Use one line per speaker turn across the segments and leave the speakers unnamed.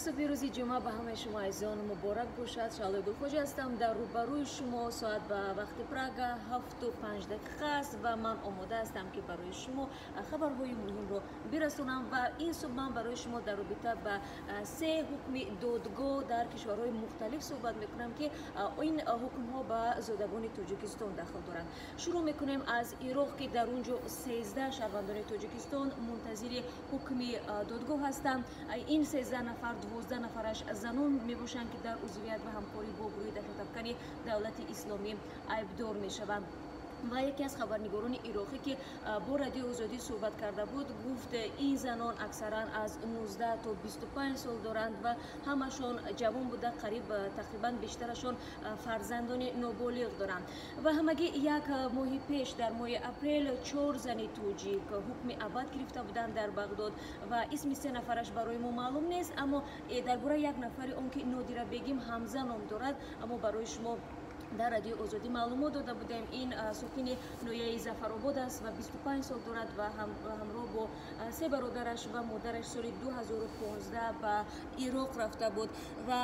Субҳи рӯзи ҷумъа ба ҳамаи шумо азизон муборак бошад. Шаҳлои Гулхоҷа ҳастам. Дар рӯбарӯи шумо соат ба вақти Прага 7:05 аст ва ман омода ҳастам, ки барои шумо хабарҳои муҳимро бирасонам. Ва ин субҳ ман барои шумо дар робита ба се ҳукми додгоҳ дар кишварҳои мухталиф суҳбат мекунам, ки ин ҳукмҳо ба зодагони Тоҷикистон дахл доранд. Шурӯъ мекунем аз Ироқ, ки дар он ҷо 13 шаҳрвандони Тоҷикистон мунтазири ҳукми додгоҳ ҳастанд. Ин 13 нафар, 12 нафараш занон мебошанд, ки дар узвият ва ҳамкорӣ бо гурӯҳи даҳшатафкани Давлати Исломӣ айбдор мешаванд. Ва яке аз хабарнигорони ироқӣ, ки бо Радиои Озодӣ суҳбат карда буд, гуфт, ин занон аксаран аз 19 то 25 сол доранд ва ҳамашон ҷавон буда, қариб тақрибан бештарашон фарзандони ноболиғ доранд. Ва ҳамагӣ як моҳи пеш, дар моҳи апрел, чор зани тоҷик ҳукми абад гирифта буданд дар Бағдод ва исми се нафараш барои мо маълум нест, аммо дар бораи як нафари он, ки Нодира Бегим Ҳамза ном дорад, аммо барои шумо дар Радиои Озодӣ маълумот дода будем. Ин сокини ноҳияи Зафаробод аст ва 25 сол дорад ва ҳамроҳ бо се бародараш ва модараш соли 2015 ба Ироқ рафта буд. Ва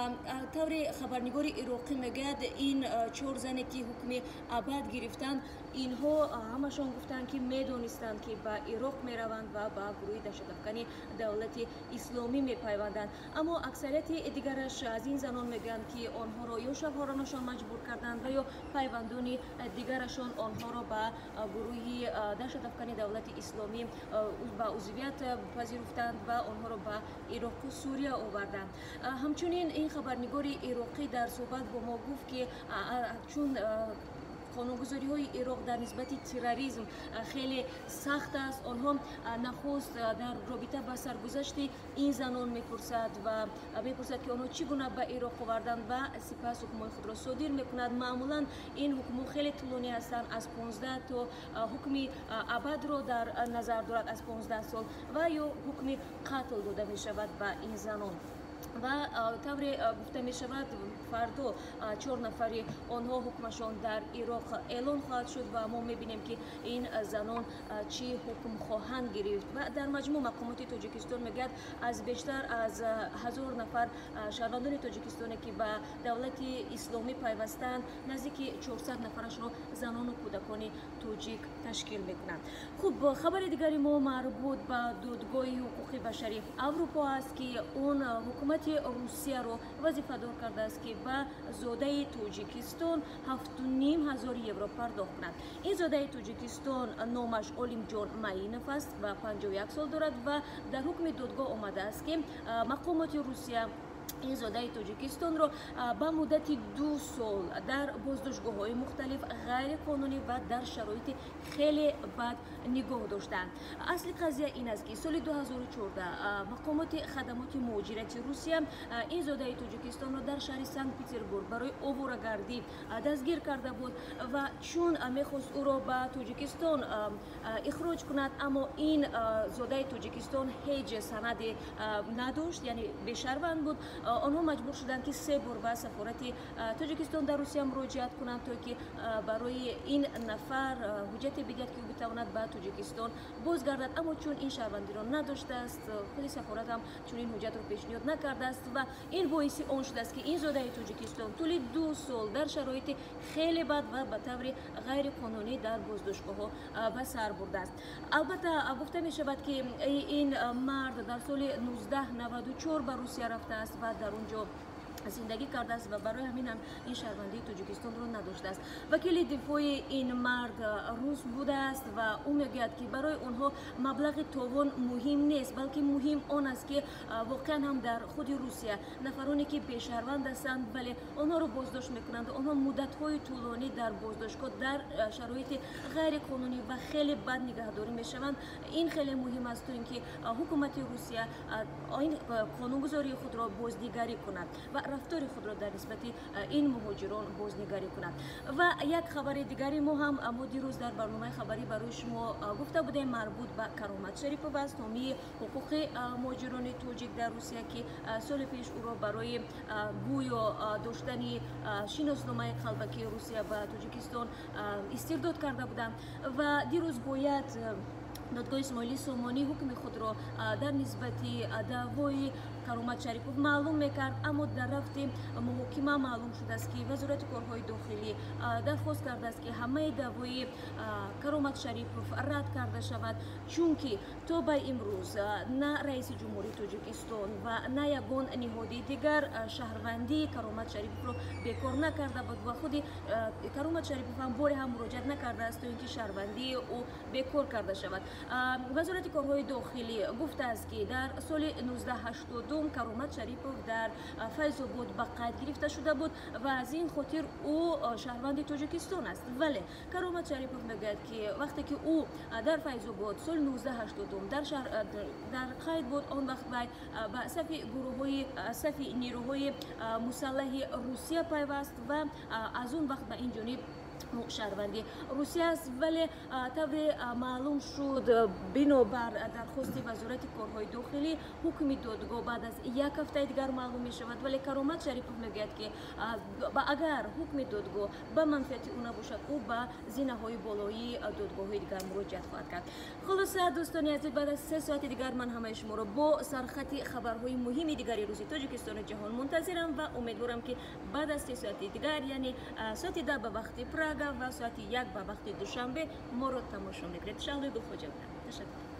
тавре хабарнигори ироқӣ мегӯяд, ин чор зане, ки ҳукми абад гирифтанд, инҳо ҳамашон гуфтанд, ки медонистанд, ки ба Ироқ мераванд ва ба гурӯҳи даҳшатафкани Давлати Исломӣ мепайванданд. Аммо аксарияти дигараш аз ин занон мегӯянд, ки онҳоро ё шавҳаронашон маҷбур карданд ва ё пайвандони дигарашон онҳоро ба гурӯҳи даҳшатафкани Давлати Исломӣ ба узвият пазируфтанд ва онҳоро ба Ироқу Сурия оварданд. Ҳамчунин ин хабарнигори ироқӣ дар суҳбат бо мо гуфт, ки чун қонунгузориҳои Ироқ дар нисбати терроризм хеле сахт аст, онҳо нахуст дар робита ба саргузашти ин занон мепурсад ва мепурсад, ки онҳо чӣ гуна ба Ироқ оварданд, ва сипас ҳукмҳои худро содир мекунад. Маъмулан ин ҳукмҳо хеле тӯлонӣ ҳастанд, аз 15 то ҳукми абадро дар назар дорад, аз 15 сол ва ё ҳукми қатл дода мешавад ба ин занон. Ва тавре гуфта мешавад, фардо чор нафари онҳо ҳукмашон дар Ироқ эълон хоҳад шуд ва мо мебинем, ки ин занон чӣ ҳукм хоҳанд гирифт. Ва дар маҷмӯъ мақомоти Тоҷикистон мегӯяд, аз бештар аз 1000 нафар шаҳрвандони тоҷикистоне, ки ба Давлати Исломӣ пайвастанд, наздики 400 нафарашро занону кӯдакони тоҷик ташкил мекунанд. Хуб, хабари дигари мо марбут ба Додгоҳи ҳуқуқи башари Аврупо аст, ки он ҳукумати Русияро вазифадор кардааст, ки ба зодаи Тоҷикистон 7500 евро пардохт кунад. Ин зодаи Тоҷикистон номаш Олимҷон Маинов аст ва 51 сол дорад ва дар ҳукми додгоҳ омадааст, ки мақомоти Русия ин зодаи Тоҷикистонро ба муддати 2 сол дар боздоштгоҳҳои мухталиф ғайриқонунӣ ва дар шароити хеле бад нигоҳ доштанд. Асли қазия ин аст, ки соли 2014 мақомоти хадамоти муҳоҷирати Русия ин зодаи Тоҷикистонро дар шаҳри Санкт Петербург барои оворагардӣ дастгир карда буд ва чун мехост ӯро ба Тоҷикистон ихроҷ кунад, аммо ин зодаи Тоҷикистон ҳеҷ санаде надошт, яъне бешарванд буд. Онҳо маҷбур шуданд, ки се бор ба сафорати Тоҷикистон дар Русия муроҷиат кунанд, то ки барои ин нафар ҳуҷҷате бидиҳад, ки ӯ битавонад ба Тоҷикистон бозгардад. Аммо чун ин шаҳрвандиро надоштааст, худи сафорат ҳам чунин ҳуҷҷатро пешниҳод накардааст ва ин боиси он шудааст, ки ин зодаи Тоҷикистон тӯли 2 сол дар шароити хеле бад ва ба таври ғайриқонунӣ дар боздоштгоҳҳо ба сар бурдааст. Албатта, гуфта мешавад, ки ин мард дар соли 1994 ба Русия рафтааст ва дар он ҷо зиндагӣ кардааст ва барои ҳамин ҳам ин шаҳрвандии Тоҷикистонро надоштааст. Вакили дифои ин мард рус будааст ва ӯ мегӯяд, ки барои онҳо маблағи товон муҳим нест, балки муҳим он аст, ки воқеан ҳам дар худи Русия нафароне, ки бешаҳрванд ҳастанд, вале онҳоро боздошт мекунанд, онҳо муддатҳои тӯлонӣ дар боздоштгоҳ дар шароити ғайриқонунӣ ва хеле бад нигаҳдорӣ мешаванд. Ин хеле муҳим аст, то ин ки ҳукумати Русия ин қонунгузории худро бознигарӣ кунад ва рафтори худро дар нисбати ин муҳоҷирон бознигарӣ кунад. Ва як хабари дигари мо ҳам, мо дирӯз дар барномаи хабарӣ барои шумо гуфта будем, марбут ба Каромат Шарипова аст, ҳомии ҳуқуқи муҳоҷирони тоҷик дар Русия, ки соли пеш ӯро барои гӯё доштани шиносномаи қалбакии Русия ба Тоҷикистон истирдод карда буданд. Ва дирӯз бояд додгоҳи Исмоили Сомонӣ ҳукми худро дар нисбати даъвои Каромат Шарипов маълум мекард, аммо дар рафти муҳокима маълум шудааст, ки Вазорати корҳои дохилӣ дархост кардааст, ки ҳамаи даъвои Каромат Шарипов рад карда шавад, чунки то ба имрӯз на раиси ҷумҳурии Тоҷикистон ва на ягон ниҳоди дигар шаҳрвандии Каромат Шариповро бекор накарда буд ва худи Каромат Шарипов ҳам боре ҳам муроҷиат накардааст, то ин ки шаҳрвандии ӯ бекор карда шавад. Вазорати корҳои дохилӣ гуфтааст, ки дар соли 1982 Каромат Шарипов дар Файзобод ба қайд гирифта шуда буд ва аз ин хотир ӯ шаҳрванди Тоҷикистон аст. Вале Каромат Шарипов мегӯяд, ки вақте ки ӯ дар Файзобод соли 1982 дар шаҳр дар қайд буд, он вақт вай ба сафи гурӯҳҳои сафи нерӯҳои мусаллаҳи Русия пайваст ва аз он вақт ба ин ҷониб шаҳрванди Русия аст. Вале тавре маълум шуд, бинобар дархости Вазорати корҳои дохилӣ, ҳукми додгоҳ баъд аз як ҳафтаи дигар маълум мешавад. Вале Каромат Шарипов мегӯяд, ки агар ҳукми додгоҳ ба манфиати ӯ набошад, ӯ ба зинаҳои болоии додгоҳҳои дигар муроҷиат хоҳад кард. Хулоса, дӯстони азиз, баъд аз 3 соати дигар ман ҳамаи шуморо бо сархати хабарҳои муҳими дигари рӯзи Тоҷикистону ҷаҳон мунтазирам ва умедворам, ки баъд аз 3 соати дигар, яъне соати 10 ба вақти Прага ва соати 1 ба вақти Душанбе, моро тамошо мекунед. Шаҳлои Гулхоҷа будам, ташаккур.